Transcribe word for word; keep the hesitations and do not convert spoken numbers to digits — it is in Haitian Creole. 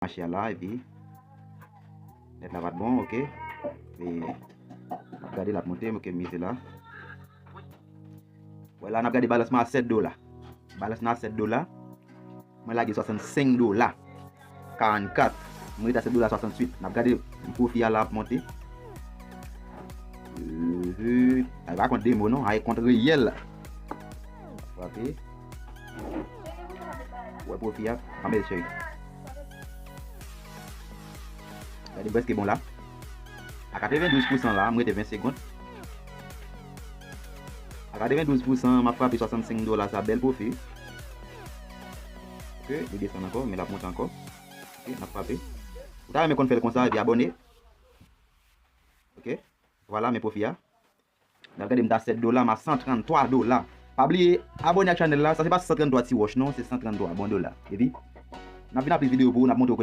mache a la, epi nèt la pa t bon, ok. E n ap gade l ap monte, ok, m rive la. Wè la, n ap gade balans mwen a sèt dola. Balans mwen a sèt dola. Mwen lage swasannsenk dola. Karannkat. Mwen rete a sèt dola swasanntuit. N ap gade pwofi a la ap monte. Uhh. Ay pa kont demo non, ay kont reyèl. Frape. Wè pwofi a. Anmède cheri. Gade prèske bon la. A katrevendouz pousan la, m rete ven segonn. A katrevendouz pousan, m ap frape swasannsenk dola sa, bèl pwofi. Ok, li desann ankò, men l ap monte ankò. Ok, n ap frape. Ou ta renmen konn fè l konsa, epi abòne. Ok, vwala, men pwofi a. N ap gade m ta sèt dola, m a san tranntwa dola. Pa bliye, abòne ak chanèl la, sa se pa san tranntwa ti wòch non, se san tranntwa bon dola. Epi, n ap vin ap plis videyo pou ou, n ap montre w kote